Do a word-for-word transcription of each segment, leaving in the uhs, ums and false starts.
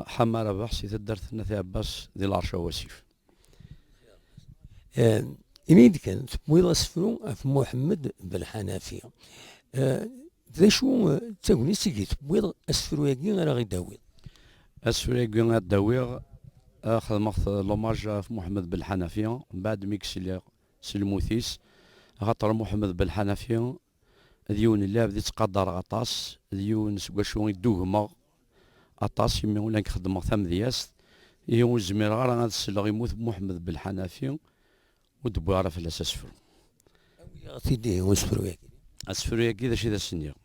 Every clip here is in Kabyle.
Ḥama Rabaḥ si taddart n At Ɛebbas di Lɛerc Awasif. Eh, Ini-yi-d kan, tewwiḍ asefru ɣef Muḥemmed Belḥanafi. Eh, d acu, eh, d tagnit i tewwiḍ asefru-agi ara ɣ-id-tawiḍ? Asefru-agi ara d-awiɣ, eh, xedmeɣ-t l'hommage ɣef Muḥemmed Belḥanafi, mbeɛd mi yesliɣ s lmut-is, axaṭer Muḥemmed Belḥanafi d yiwen n lɛebd i ttqadareɣ aṭas, d yiwen seg wacu i ddugmeɣ aṭas, imi ula nekk xeddmeɣ tamedyazt, ihi ur zmireɣ ara ad sleɣ i lmut n Muḥemmed Belḥanafi, ur d-wwiɣ ara fell-as asefru. Awi-aɣ-t-id ihi usefru-agi. Asefru-agi d acu i d as-nniɣ?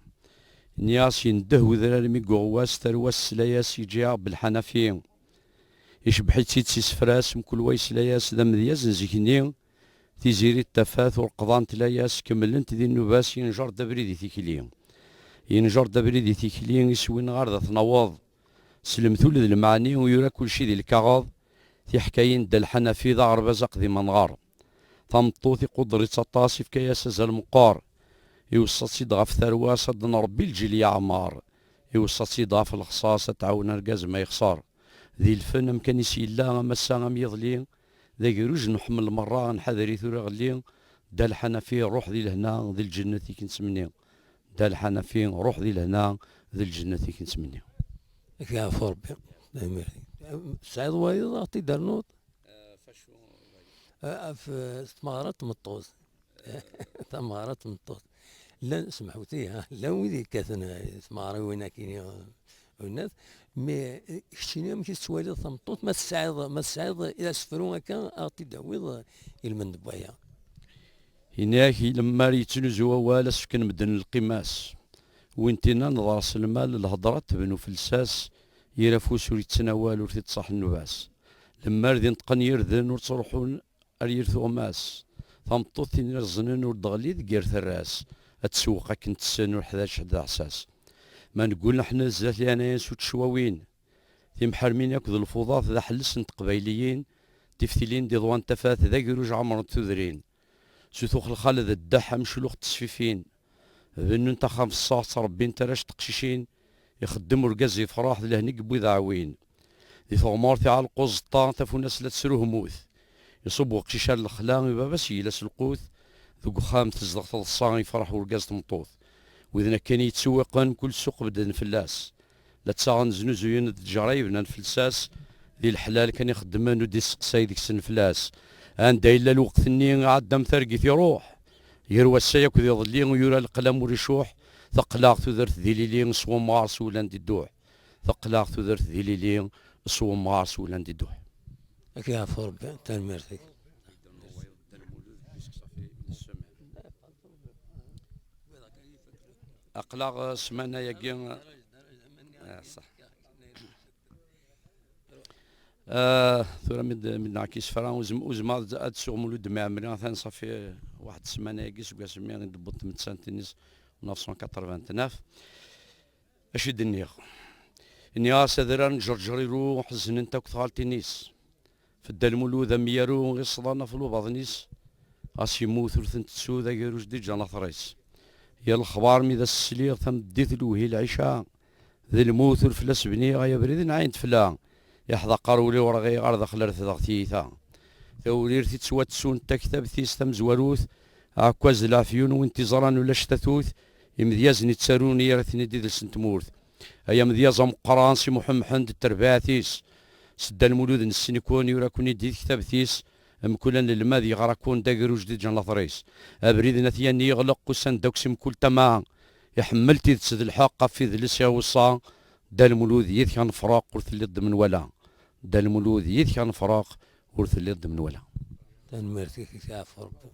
Nniɣ-as yendeh wedrar mi yuɣ wass, tarwa-s tesla-yas, yeǧǧa-yaɣ Belḥanafi. Icebbeḥ-itt-id s isefra-s, mkul wa yesla-yas, d amedyaz n zik-nni. Tiziri d tafat ur qḍant layas, kemmlent di nnuba-s, yenjer-d abrid i tikli. Yenjer-d abrid i tikli, iswi-nneɣ ar d at naweḍ. S lemtul d lmeɛni, yura kulci di lkaɣeḍ. Tiḥkayin n Dda Lḥanafi d aɣerbaz aqdim anɣar. Tameṭṭut iquder-itt aṭas, ifka-yas azal meqqar. Iweṣṣa-tt-id ɣef tarwa-s ad d-nṛebbi lǧil yeɛmeṛ. Iweṣṣa-tt-id ɣef lexṣaṣ ad tɛawen argaz ma yexṣer. Di lfen amkan-is yella am ass-a am yiḍelli, d agerruj nḥemmel merra, nḥader-it ur iɣelli. Dda Lḥanafi, ruḥ di lehna, d lǧennet i k-nettmenni. Dda Lḥanafi, ruḥ di lehna, d lǧennet i k-nettmenni. Ad k-yeɛfu Rebbi. Tanemmirt. Tesɛiḍ wayeḍ ad ɣ-t-id-ternuḍ? Eh, ɣef, eh, tmeɣra n tmeṭṭut. Tameɣra n tmeṭṭut. Llan, semḥut-iyi, ha, llan wid yekkaten, eh, tmeɣriwin akkin, eh, unnat. Mi, eh, keččini amek i tettwaliḍ tameṭṭut? Ma tesɛiḍ, ma tesɛiḍ asefru akka, ad ɣ-t-id-tawiḍ, eh, ilmend n waya. Ini-ak, i lemmer yettnuzu awal, ad s-fken medden lqima-s. Win tinna neḍres lmal, lhedra tebnu felsas, yir afus ur yettnawal, ur t-ittṣaḥ nnuba-s. Lemmer d inṭeqen yirden ur ttruḥun ar yir tuɣmas. Tameṭṭut tin ireẓnen ur d-ɣli deg yir terras, ad tsewweq akken tessen, ur ḥdac ḥedd d aɛessas. Ma neggul neḥnet zdat leɛnaya-s ur ttcwawin. Timḥermin akked lfuḍat d aḥelles n teqbayliyin, tiftilin d iḍwa n tafat d agerruj ɛemrent tudrin. Sut uxelxal d ddeḥ ameclux n tesfifin. Bennun taxxamt ṣṣaɣ ttrebbint arrac teqcicin, ixeddem urgaz yefreḥ d lehna i yewwi d aɛwin. Di teɣmert iɛelleq uẓeṭṭa, tafunast la tesruhmut. Iṣubb weqcic ar lexla, i baba-s yila s lqut. Deg uxxam tezdeɣ teḍsa, yefreḥ urgaz tmeṭṭut. Widen akken i yettsewwiqen, kul ssuq bedden fell-as. La ttaɣen znuzuyen d ttjara yebnan fell-as. Di leḥlal kan ixeddmen, ur d-isteqsay deg-sen fell-as. Anda yella lweqt-nni, iɛedda am targit iruḥ. Gar wass-a akked iḍelli, yura leqlam ur icuḥ. Teqleɛ tudert d ilili, s wemɣar s wulan di dduḥ. Teqleɛ tudert d ilili, s wemɣar s wulan di dduḥ. Ad k-yeɛfu Rebbi, tanemmirt-ik. Aql-aɣ ssmana-agi, ah, ṣṣeḥ. Ah, tura mi d-, mi d-nɛekk isefra, uzem-, uzmeɣ ad, ad suɣ Mulud Mɛemmri, atan ṣafi waḥed ssmana-agi seg wasmi i d-tewweḍ tmettant-ines, neuf cent quatre-vingt-neuf. Acu i d-nniɣ? Nniɣ-as adrar n Ǧerǧer iru, ḥeznent akk tɣaltin-is. Fedda Lmulud amyaru, iṣḍan ɣef lubaḍen-is. Ɣas yemmut ur ten-tettu, d agerruj d-iǧǧan later-is. Yir lexbar mi d as-sliɣ, tameddit lewhi lɛica. D lmut ur fell-as bniɣ, ay abrid nɛayen-d fell-a. Iḥdaqer ul-iw rɣiɣ, ar daxel refdeɣ tiyita. Tawrirt i ttwattunt, taktabt-is tamezwarut, aɛekkaz d leɛfyun win t-iẓran ulac tatut, imedyazen ittarun i ara ten-id-idles n tmurt. Ay amedyaz ameqqran si Muḥ Mḥend d terbaɛt-is, s Dda Lmulud nessen-iken, yura-ken-id di tektabt-is, mkul anelmad yeɣra-ken d agerruj d-iǧǧan later-is. Abrid n At Yanni yeɣleq, usan-d akk si mkul tama, iḥemmel tidet d lḥeqq, ɣef idles iweṣṣa, Dda Lmulud yid-k ad nefreq, ur telliḍ d menwala. Dda Lmulud yid-k ad nefreq, ur telliḍ d menwala. Tanemmirt-ik, yeɛfu Rebbi.